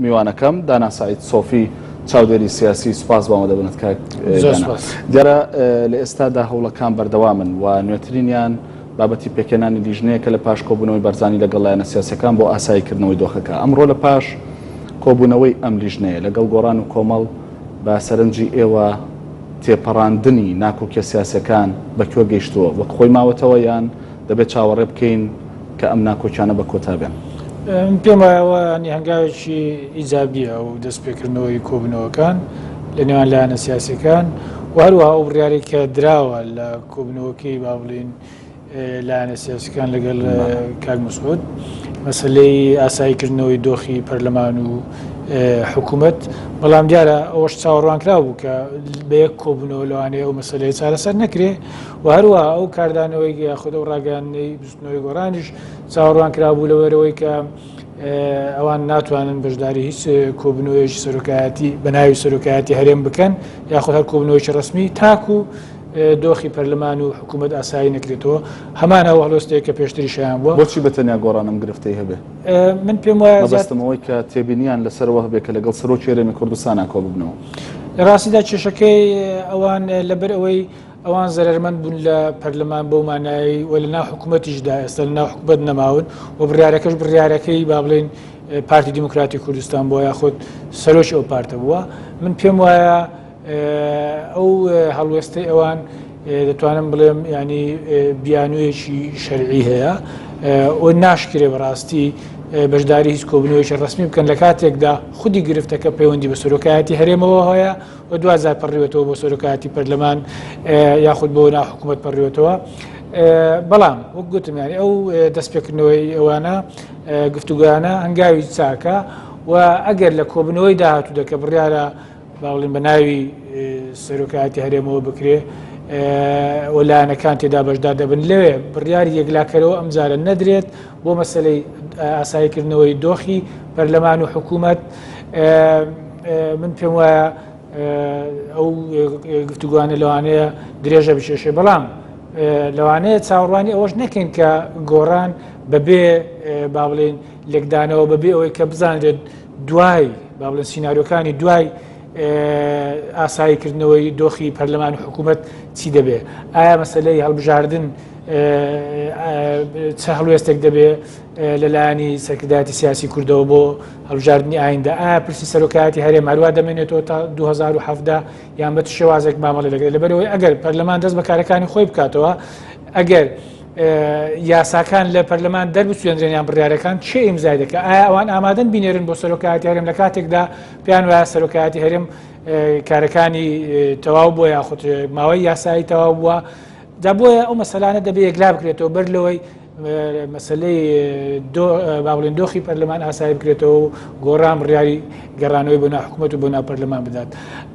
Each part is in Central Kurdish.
میوانەکەم دانا سەعید سۆفی چاودێری سیاسی سوپاس بۆ ئامادەبوونت کاک دانا. دیارە لە ئێستادا هەوڵەکان بەردەوامن و نوێترینیان بابەتی پێکهێنانی لیژنەیەکە لە پاش کۆبوونەوەی بەرزانی لەگەڵ لایەنە سیاسیەکان بۆ ئاساییکردنەوەی دۆخەکە. ئەمڕۆ لە پاش کۆبوونەوەی ئەم لیژنەیە لەگەڵ گۆڕان و کۆمەڵ بە سەرنجی ئێوە تێپەڕاندنی ناکۆکیە سیاسیەکان بە کوێ گەیشتووە؟ وەک خۆی ماوەتەوە یان دەبێت چاوەڕێ بکەین کە ئەم ناکۆکیانە بە کۆتا بێن؟ من پێم وایە ئەوە ینی هەنگاوێکی ئیجابیە ئەو دەستپێکردنەوەی کۆبوونەوەکان لە نێوان لایەنە سیاسیەکان و هەروەها ئەو بڕیارێک کە دراوە لە کۆبوونەوەکەی با بڵین لایەنە سیاسەکان لەگەڵ کاک مسعود مەسلەی ئاساییکردنەوەی دۆخی پەرلەمان و حکوومەت بەڵام دیارە ئەوەش چاوەڕوانکرا بوو کە بە یەک کۆبوونەوە لەوانەیە ئەو مەسلەیە چارەسەر نەکرێ و هەروەها ئەو کاردانەوەی یاخود ئەو ڕاگەیاندنەی بزوتنەوەی گۆڕانیش چاوەڕوان کرابوو لەوەرەوەی کە ئەوان ناتوانن بەشداری هیچ کۆبنەوەیەکی سەرۆکایەتی بە ناوی سەرۆکایەتی هەرێم بکەن یاخود هەر کۆبنەوەیەکی ڕسمی تاکو دۆخی پەرلەمان و حکوومەت ئاسایی نەکرێتەوە هەمان ئەو هەڵوێستەیە کە پێشتریشیان بووە. بۆچی بە تەنیا گۆڕان ئەم گرفتەی هەبێ؟ من پێم وایە مەبەستم ئەوەی کە تێبینیان لەسەرەوە هەبێ کە لەگەڵ سەرۆکی هەرێمی کوردستانا کۆببنەوە. لە ڕاستیدا کێشەکەی ئەوان لەبەر ئەوەی ئەوان زەرەرمەند بوون لە پەرلەمان بەو مانایەی و لە ناو حکوومەتیشدا ئێستا لە ناو حکوومەت نەماون و بڕیارەکەش بڕیارەکەی با بڵێین پارتی دیموکراتی کوردستان بووە یاخود سەرۆکی ئەو پارتە بووە من پێم وایە ئەو هەڵوێستەی ئەوان دەتوانم بڵێم ینی بیانوویەکی شەرعی هەیە و ناشکرێ بەڕاستی بەشداری هیچ کۆبنەوەیەکی ڕسمی بکەن لە کاتێکدا خودی گرفتەکە پەیوەندی بە سەرۆکایەتی هەرێمەوە هەیە و دوجار پەڕیوەتەوە بۆ سەرۆکایەتی پەرلەمان یاخود بۆ نا حکوومەت پەڕیوەتەوە بەڵام وەک گوتم ینی ئەو دەستپێکردنەوەی ئەوانە گفتوگویانە هەنگاوی چاکە و ئەگەر لە کۆبنەوەی داهاتوو دەکە بڕیارە با بڵێن بە ناوی سەرۆکایەتی هەرێمەوە بکرێ و لایەنەکان تێدا بەشدار دەبن لەوێ بڕیاری یەکلاکەرەوە ئەمجارە نەدرێت بۆ مەسلەی ئاساییکردنەوەی دۆخی پەرلەمان و حکوومەت من پێم وایە ئەو گفتوگوانە لەوانەیە درێژە بچێشێ بەڵام لەوانەیە چاوەڕوانی ئەوەش نەکەین کە گۆڕان بەبێ با بڵێن لێکدانەوە بەبێ ئەوەی کە بزانرێت دوای با بڵێن سیناریۆکانی دوای ئاساییکردنەوەی دۆخی پەرلەمان و حکوومەت چی دەبێ ئایا مەسلەی هەڵبژاردن چ هەڵوێستێک دەبێ لەلایەنی سەرکردایەتی سیاسی کوردەوە بۆ هەڵبژاردنی ئایندە ئایا پرسی سەرۆکایەتی هەرێم هەروا دەمێنێتەوە تا 2017 یان بە شێوازێک مامەڵە دەکرێت لەبەرەوەی ئەگەر پەرلەمان دەست بە کارەکانی خۆی بکاتەوە ئەگەر یاساکان لە پەرلەمان دەربچێنرێن یان بڕیارەکان چێ ئیمزای دەکە ئایا ئەوان ئامادەن بینێرن بۆ سەرۆکایەتی هەرێم لە کاتێکدا پێیان وایە سەرۆکایەتی هەرێم کارەکانی تەواو بووە یاخود ماوەی یاسایی تەواو بووە جا بۆیە ئەو مەسەلانە دەبێ یەکلا بکرێتەوە بەر لەوەی مەسلەی با بڵێن دۆخی پەرلەمان ئاسایی بکرێتەوە و گۆڕان بڕیاری گەڕانەوەی بۆ ناو حکوومەت و بۆ ناو پەرلەمان بدات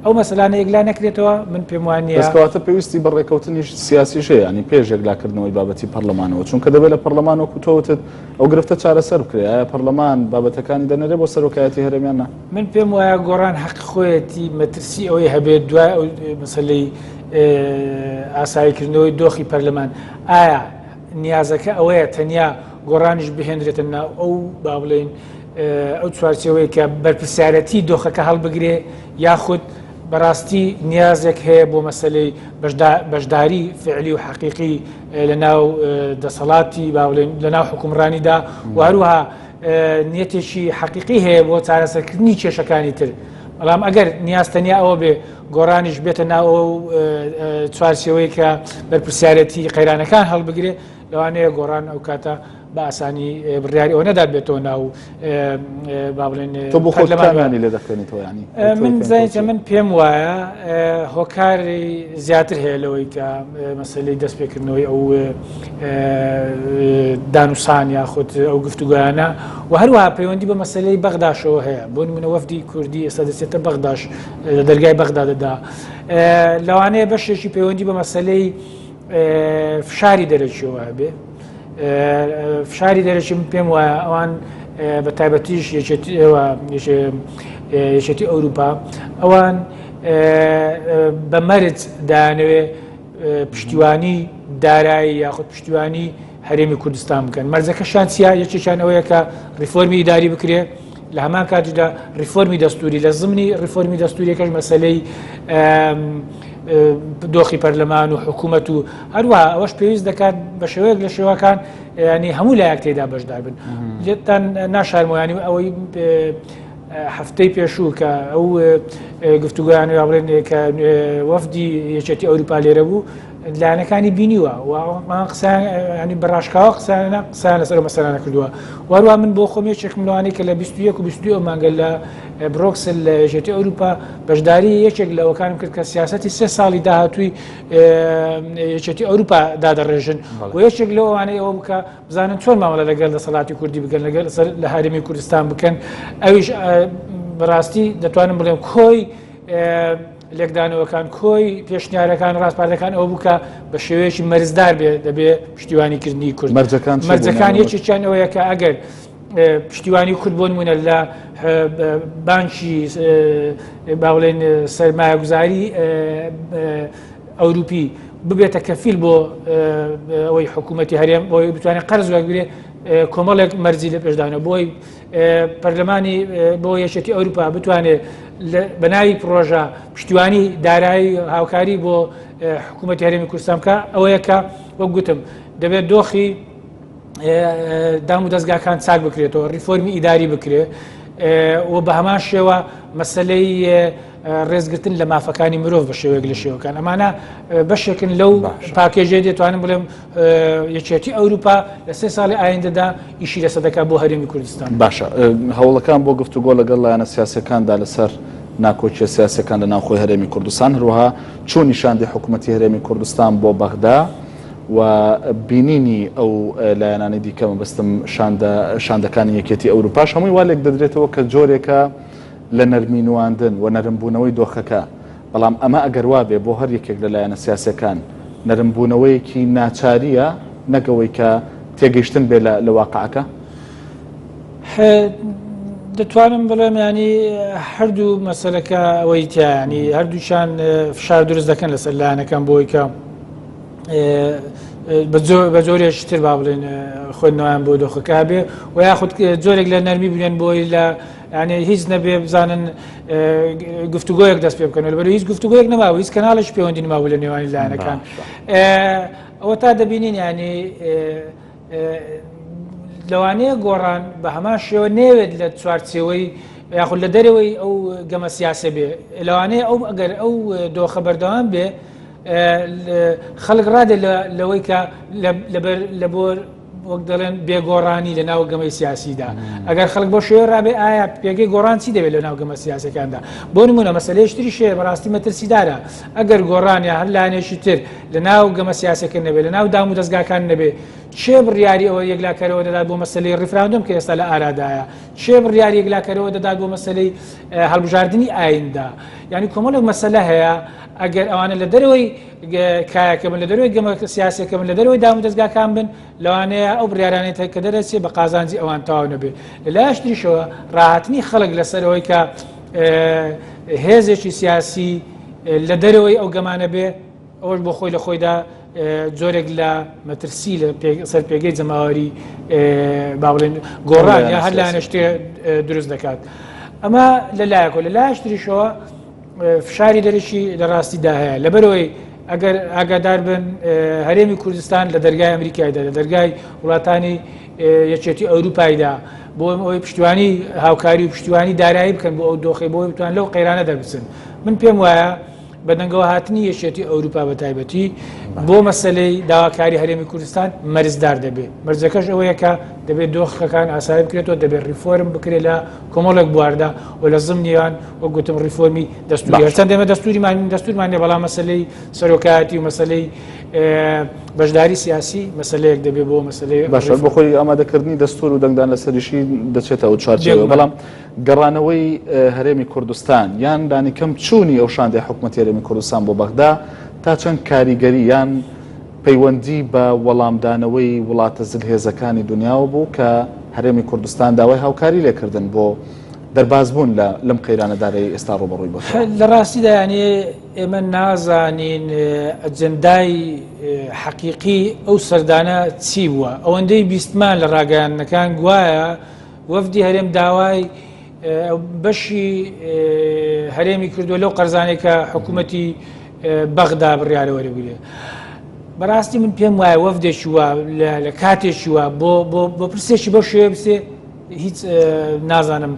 ئەو مەسەلانە یەکلا نەکرێتەوە من پێم وان نییە کەواتە پێویستی بە ڕێککەوتنیش سیاسیش هەیە ینی پێش یەکلاکردنەوەی بابەتی پەرلەمانەوە چونکە دەبێت لە پەرلەمان وەکو تۆ وتت ئەو گرفتە چارەسەر بکرێت ئایا پەرلەمان بابەتەکانی دەنێرێ بۆ سەرۆکایەتی هەرێم یان نا؟ من پێم وایە گۆڕان حەق خۆیەتی مەترسی ئەوەی هەبێت دوای ئەو مەسەلەی ئاساییکردنەوەی دۆخی پەرلەمان ئایا نیازەکە ئەوەیە تەنیا گۆڕانیش بهێنرێتە ناو ئەو با بڵێین ئەو چوارچێوەیە کە بەرپرسیارەتی دۆخەکە هەڵبگرێ یاخود بەڕاستی نیازێک هەیە بۆ مەسلەی بەشداری فعلی و حەقیقی لە ناو دەسەڵاتی با بڵێن لە ناو حکومڕانیدا و هەروەها نیەتێکی حەقیقی هەیە بۆ چارەسەرکردنی کێشەکانی تر بەڵام ئەگەر نیاز تەنیا ئەوە بێ گۆڕانیش بێتە ناو ئەو چوارچێوەی کە بەرپرسیارەتی قەیرانەکان هەڵبگرێ لەوانەیە گۆڕان ئەو کاتە بە ئاسانی بڕیاری ئەوە نەدات بێتەوە ناو با بڵێن تۆ بۆ خۆت کامیانی لێ دەخوێنیتەوە ینی من زانیتە من پێم وایە هۆکاری زیاتر هەیە لەوەی کە مەسلەی دەستپێکردنەوەی ئەو دانوسان یاخود ئەو گفتوگویانە و هەروەها پەیوەندی بە مەسلەی بەغداشەوە هەیە بۆ نمونە وەفدی کوردی ئێستا دەچێتە بەغداش لە دەرگای بەغدا دەدا لەوانەیە بەشێکی پەیوەندی بە مەسلەی فشاری دەرەکیەوە هەبێ فشاری دەرەکی من پێم وایە ئەوان بە تایبەتیش یەکێتی ئەوروپا ئەوان بە مەرج دایانەوێ پشتیوانی دارایی یاخود پشتیوانی هەرێمی کوردستان بکەن مەرجەکەشان چیا یەکێکیان ئەوەیە کە ڕیفۆرمی ئیداری بکرێ. لە هەمان کاتیشدا ڕیفۆرمی دەستوری لە زمنی ڕیفۆرمی دەستوریەکەش مەسەلەی دۆخی پەرلەمان و حکوومەت و هەروەها ئەوەش پێویست دەکات بە شێوەیەک لە شێوەکان ینی هەموو لایەک تێدا بەشدار بن لێتان ناشارمەوەیانی ئەوەی هەفتەی پێشوو کە ئەو گفتوگۆیان یا بڵێن کە وەفدی یەکێتی ئەوروپا لێرە بوو لایەنەکانی بینیوە و قسەیان ینی بەڕاشکاوە قسانە قسەیان لەسەر مەسەلانە کردووە وەروە من بۆ خۆم یەکێکم لەوانەی کە لە 21 و 22 ئەو مانگە لە برۆکسل لە یەکێتی ئەوروپا بەشداری یەکێک لەوەکانم کرد کە سیاسەتی سێ ساڵی داهاتووی یەکێتی ئەوروپا دادەڕێژن و یەکێک لەوانەی ئەوە بکە بزانن چۆن مامەڵە لەگەڵ دەسەڵاتی کوردی بکەن لەگەڵ لە هەرێمی کوردستان بکەن ئەویش بەڕاستی دەتوانم بڵێم کۆی لێکدانەوەکان کۆی پێشنیارەکان ڕاسپاردەکان ئەوە بوو کە بە شێوەیەکی مەرزدار بێ دەبێ پشتیوانی کردنی کورد مەرجەکان مەرجەکان یەکێکیان ئەوەیە کە ئەگەر پشتیوانی کورد بۆ نمونە لە بانکی با بڵێن سەرمایەگوزاری ئەوروپی ببێتە کەفیل بۆ ئەوەی حکوومەتی هەرێم بۆی بتوانێت قەرز وەرگێ کۆمەڵێک مەرجی لە پێشدانە بۆی پەرلەمانی بۆ یەکێتی ئەوروپا بتوانێت بە ناوی پرۆژە پشتیوانی دارایی هاوکاری بۆ حکوومەتی هەرێمی کوردستان بکە ئەوەیە کە وەک گوتم دەبێت دۆخی دام و دەستگاکان چاک بکرێتەوە ریفۆرمی ئیداری بکرێ و بە هەمان شێوە مەسلەی ڕێزگرتن لە مافەکانی مرۆڤ بە شێوەیەک لە شێوەکان ئەمانە بەشێکن لەو پاکێژێ دەتوانم بڵێم یەکێتی ئەوروپا لە سێ ساڵی ئایندەدا ئیشی لەسەر دەکات بۆ هەرێمی کوردستان. باشە هەوڵەکان بۆ گفتوگۆ لەگەڵ لایەنە سیاسیەکاندا لەسەر ناکۆکیە سیاسیەکان لە ناوخۆی هەرێمی کوردستان هەروەها چوونی شاندی حکوومەتی هەرێمی کوردستان بۆ بەغدا و بینینی ئەو لایەنانەی دیکە مەبەستم شاندە شاندەکانی یەکێتی ئەوروپاش هەمووی وا لێک دەدرێتەوە کە جۆرێکە لە نەرمی نواندن و نەرمبوونەوەی دۆخەکە، بەڵام ئەمە ئەگەر وابێ بۆ هەر یەکێک لە لایەنە سیاسیەکان نەرمبوونەوەیەکی ناچارییە نەک ئەوەی کە تێگەیشتن بێ لە واقعەکە؟ دەتوانم بڵێم ینی هەردوو مەسەلەکە ئەوەی تیا ینی هەردووچان فشار دروست دەکەن لەسەر لایەنەکان بۆی کە بە جۆرێکی تر با بڵێن خوێندنەوەیان بۆ دۆخەکە بێ و یاخود جۆرێک لە نەرمی بنێن بۆی لە یانی هیچ نەبێ بزانن گفتوگۆیەک دەست پێ بکەن لەبەر هیچ گفتوگۆیەک نەماوە هیچ کەناڵێک پەیوەندی نماوە لە نێوانی لایەنەکان ئەوە تا دەبینین ینی لەوانەیە گۆڕان بە هەمان شێوە نێوێت لە چوارچێوەی یاخود لە دەرەوەی ئەو گەمە سیاسە بێ لەوانەیە ئەو ئەگەر ئەو دۆخە بەردەوام بێ خەڵک ڕادێت لەوەی کە لە بۆر وەک دەڵێن بێگۆڕانی لە ناو گەمەی سیاسیدا ئەگەر خەڵک بۆ شێوە ڕابێ ئایا پێگەی گۆڕان چی دەبێت لە ناو گەمە سیاسەکاندا بۆ نمونە مەسلەیەش تری شێ بەڕاستی مەترسیدارە ئەگەر گۆڕان یا هەر لایەنێکی تر لە ناو گەمە سیاسەکە نەبێت لە ناو دام و دەستگاکان نەبێت چێ بڕیاری ئەوە یەکلاکەرەوە دەدات بۆ مەسلەی ڕیفراندۆم کە ئێستا لە ئارادایە چێ بڕیاری یەکلاکەرەوە دەدات بۆ مەسلەی هەڵبژاردننی ئایندە یعنی کۆمەڵێک مەسەلە هەیە ئەگەر ئەوانە لە دەرەوەی کایەکە بن لە دەرەوەی گەمە سیاسەکە بن لە دەرەوەی دام و دەستگاکان بن لەوانەیە ئەو بڕیارانەی کە دەرەچێ بە قازانجی ئەوان تەواو نەبێت لە لایش تریشەوە ڕاهاتنی خەڵک لەسەرەوەی کە هێزێکی سیاسی لە دەرەوەی ئەو گەمانە بێ ئەوەش بۆ خۆی لە خۆیدا جۆرێک لە مەترسی لە سەر پێگەی جەماوەری با بڵێن گۆڕان یا هەر لایەنە شتێ دروست دەکات ئەمە لە لایەکۆ لە لایش تریشەوە فشاری دەرەکی لە ڕاستیدا هەیە لەبەرەوەی ئەگەر ئاگادار بن هەرێمی کوردستان لە دەرگای ئەمریکایدا لە دەرگای وڵاتانی یەکێتی ئەوروپایدا بۆ ئەوەی پشتیوانی هاوکاری و پشتیوانی دارایی بکەن بۆ ئەو دۆخی بۆی بتوان لەو قەیرانە دەربچن من پێم وایە بەدەنگەوە هاتنی یەکێتی ئەوروپا بە تایبەتی بۆ مەسلەی داواکاری هەرێمی کوردستان مەرزدار دەبێت مەرجەکەش ئەوەیە کە دەبێت دۆخەکان ئاسایی بکرێتەوە دەبێت ریفۆرم بکرێت لە کۆمەڵێک بواردا و لە زمنیان وەک گوتم ڕیفۆرمی دەستوری هەرچەند ئێمە دەستوریمان دەستورمان نیە بەڵام مەسلەی سەرۆکایەتی و مەسلەی بەشداری سیاسی مەسلەیەک دەبێ بۆ مەسلەی باشە بۆ خۆی ئامادەکردنی دەستور و دەنگدان لەسەریشی دەچێتەوە چوارچێوە بەڵام گەڕانەوەی هەرێمی کوردستان یان لانیکەم چوونی ئەو شاندی حکوومەتی هەرێمی کوردستان بۆ بەغدا تا چەند کاریگەری یان پەیوەندی بە وەڵامدانەوەی وڵاتە زلهێزەکانی دنیاوە بوو کە هەرێمی کوردستان داوای هاوکاری لێکردن بۆ دەربازبوون لە لەم قەیرانە دارایی ئێستا ڕووبەڕووی بۆتەوە. لە ڕاستیدا یانی ئێمە نازانین ئەجندای حەقیقی ئەو سەردانە چی بووە ئەوەندەی بیستمان لە ڕاگەیاندنەکان گوایە وەفدی هەرێم داوای. بەشی هەرێمی کردووە لەو قەرزانەی کە حکوومەتی بەغدا بڕیارە وەربگرێ. بەڕاستی من پێم وایە وەفدێکی وا لە کاتێکی وا بۆ بۆ پرسێکی بەو شێوەیە بچێ هیچ نازانم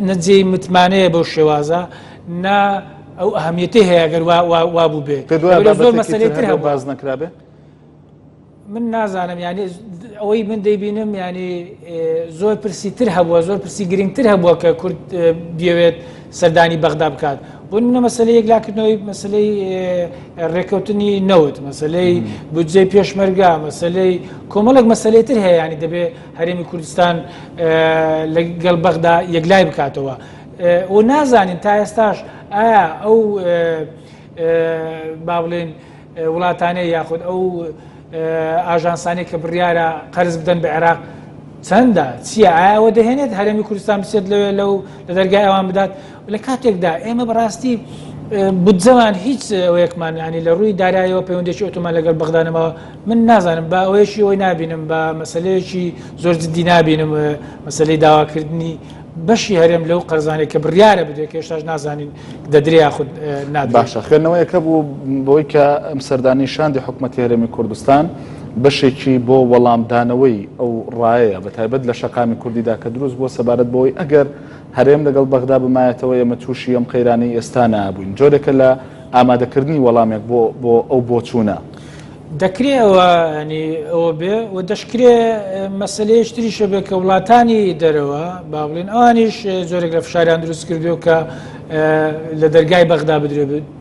نە جێی متمانەیە بەو شێوازە نا ئەو ئەهمیەتی هەیە گەر وا بوو بێ زۆر مەسەلەی تر هەبوو باز نەکرابێ من نازانم یانی ئەوەی من دەیبینم ینی زۆر پرسی تر هەبووە زۆر پرسی گرنگتر هەبووە کە کورد بیاوێت سەردانی بەغدا بکات بۆ منە مەسلەی یەکلاکردنەوەی مەسلەی ڕێککەوتنی نەوت مەسلەی بودجەی پێشمەرگا مەسلەی کۆمەڵێک مەسلەی تر هەیە ینی دەبێ هەرێمی کوردستان لەگەڵ بەغدا یەکلای بکاتەوە و نازانین تا ئێستاش ئایا ئەو با بڵێن وڵاتانەی یاخود ئەو ئاژانسانەی کە بڕیارە قەرز بدەن بە عێراق چەندە چییە ئایا ئەوە دەهێنێت هەرێمی کوردستان بچێت لەوێ لەو لە دەرگای ئەوان بدات لە کاتێکدا ئێمە بەڕاستی بودجەمان هیچ ئەوەیەکمان ینی لە ڕووی دارایەوە پەیوەندێکی ئۆتۆمان لەگەڵ بەغدا نەماوە من نازانم بە ئەوەیەکی ئەوەی نابینم بە مەسلەیەکی زۆر جدی نابینم مەسلەی داواکردنی بەشی هەرێم لەو قەرزانەی کە بڕیارە بدرێت کە هێشتاش نازانین دەدرێ یاخود نادرێت. باشە خوێندنەوەیەکە بوو بەوەی کە ئەم سەردانەی شاندی حکومەتی هەرێمی کوردستان بەشێکی بۆ وەڵامدانەوەی ئەو ڕایەیە بە تایبەت لە شەقامی کوردیدا کە دروست بووە سەبارەت بەوەی ئەگەر هەرێم لەگەڵ بەغدا بمایەتەوە ئێمە تووشی ئەم قەیرانەی ئێستا نابووین جۆرێکە لە ئامادەکردنی وەڵامێک بۆ بۆ ئەو بۆچوونە. دەکرێ ئەوە ینی ئەوە بێ و دەشکرێ مەسلەیەش تریشە بێ کە وڵاتانی دەرەوە با بڵێن ئەوانیش زۆرێک لە فشاریان دروست کردو کە لە دەرگای بەغدا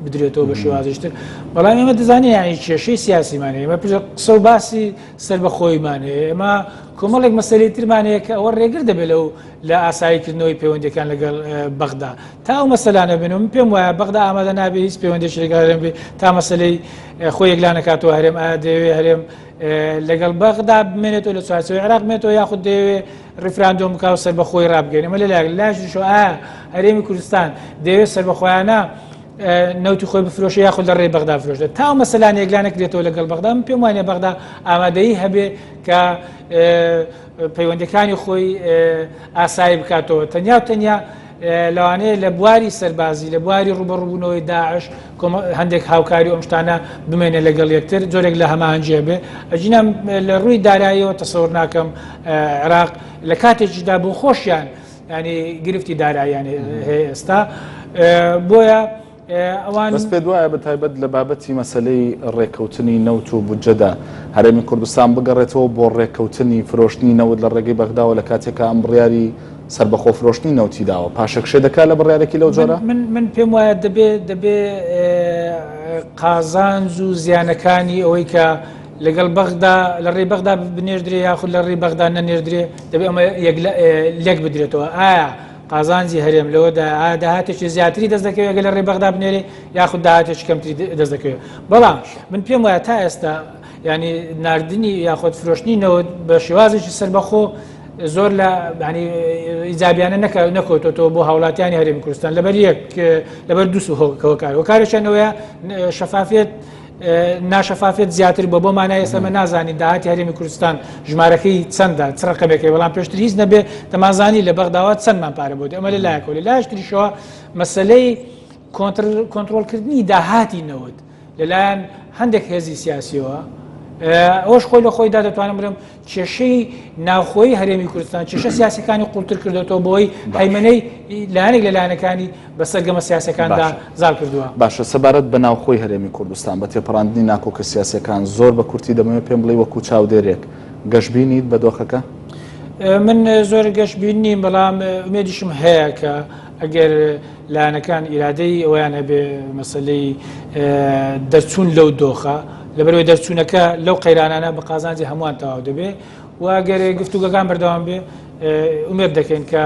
بدرێتەوە بە شێوازیشتر بەڵام ئێمە دەزانین ینی کێشەی سیاسیمان هەیە ئێمە قسە و باسی سەربەخۆیمان هەیە ئێمە کۆمەڵێک مەسەلەی ترمان هەیە کە ئەوە ڕێگر دەبێت لەو لە ئاساییکردنەوەی پەیوەندیەکان لەگەڵ بەغدا تا ئەو مەسەلانە بن و من پێم وایە بەغدا ئامادە نابێ هیچ پەیوەندێکی لەگەڵ هەرێم بێ تا مەسەلەی خۆی یەکلا نەکاتەوە هەرێم ئایا دەیەوێ هەرێم لەگەڵ بەغدا بمێنێتەوە لە چوارچێوەی عێراق بمێنێتەوە یاخود دەیەوێ ڕیفراندۆم بکا و سەربەخۆی ڕابگەێنێ ئەمە لەلایەک لەلایەکیشەوە ئایا هەرێمی کوردستان دەیەوێت سەربەخۆیانە نەوتی خۆی بفرۆشێ یاخود لە ڕێی بەغدا بفرۆشێت تا ئەو مەسەلانە یەکلا نەکرێتەوە لەگەڵ بەغدا من پێم وانە بەغدا ئامادەیی هەبێ کە پەیوەندەکانی خۆی ئاسایی بکاتەوە تەنیا و تەنیا لەوانەیە لە بواری سەربازی لە بواری ڕوبەڕوبوونەوەی داعش هەندێک هاوکاری ئەم شتانە بمێنێ لەگەڵ یەکتر جۆرێک لە هەماهەنگی هەبێ ئەگینا لە ڕووی داراییەوە تەسەور ناکەم عێراق لە کاتێکیشدا بۆ خۆشیان ینی گرفتی داراییان هەیە ئێستا بۆیە ئەوان بەس پێت وایە بە تایبەت لە بابەتی مەسەلەی ڕێککەوتنی نەوت و بودجەدا هەرێمی کوردستان بگەڕێتەوە بۆ ڕێککەوتنی فرۆشتنی نەوت لە ڕێگەی بەغداوە لە کاتێکا ئەم بڕیاری سەربەخۆ فرۆشتنی نەوتی داوە پاشەکشێ دەکات لە بڕیارێکی لەو جۆرە؟ من من پێم وایە دەبێ دەبێ قازانج و زیانەکانی ئەوەی کە لەگەڵ بەغدا لە ڕێی بەغدا بنێردرێ یاخود لە ڕێی بەغدا نەنێردرێ دەبێ ئەمە لێک بدرێتەوە ئایا قازانجی هەرێم لەوەدایە ئایا داهاتێکی زیاتری دەست دەکەوێت ئەگەر لە ڕێی بەغدا بنێرێ یاخود داهاتێکی کەمتری دەست دەکەوێت بەڵام من پێم وایە تا ئێستا ینی ناردنی یاخود فرۆشتنی نەوت بە شێوازێکی سربەخۆ زۆر لە ینی ئیجابیانە نەکەوتۆتەوە بۆ هاوڵاتیانی هەرێمی کوردستان لەبەر یەک لەبەر دوو هۆکار هۆکارێکیان ئەوەیە شەفافیەت ناشەفافیەت زیاتر بووە بۆ مانای ئێستا ئێمە نازانین داهاتی هەرێمی کوردستان ژمارەکەی چەندە چ ڕقەمێکی بەڵام پێشتر هیچ نەبێ دەمانزانی لە بەغداوە چەندمان پارە بۆ دێ ئەمە لە لایەکەوە لە لایەکی تریشەوە مەسەلەی کۆنترۆڵکردنی داهاتی نەوت لەلایەن هەندێک هێزی سیاسیەوە ئەوش خۆی لە خۆیدا دەتوانم بڵێم کێشەی ناوخۆی هەرێمی کوردستان کێشە سیاسەکانی قوڵتر کردێتەوە بۆی هەیمنەی لایەنێک لە لایەنەکانی بەسەر گەمە سیاسەکاندا زاڵ کردووە. باشە سەبارەت بە ناوخۆی هەرێمی کوردستان بە تێپەڕاندنی ناکۆکە سیاسیەکان زۆر بە کورتی دەمەوێت پێم بڵێی وەکو چاودێرێک گەشبینیت بە دۆخەکە؟ من زۆر گەشبین نیم بەڵام ئومێدیشم هەیە کە ئەگەر لایەنەکان ئیرادەی ئەویان هەبێ مەسلەی دەرچوون لەو دۆخە لەبەرەوەی دەرچوونەکە لەو قەیرانانە بە قازانجی هەمووان تەواو دەبێ و ئەگەر گفتوگەکان بەردەوام بێ ئومێد دەکەین کە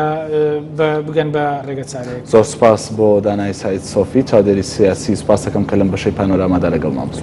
بگەن بە ڕێگە چارەیەک. زۆر سوپاس بۆ دانای سەعید سۆفی چاودێری سیاسی سوپاس دەکەم کە لەم بەشەی پانۆرامادا لەگەڵمان بووی.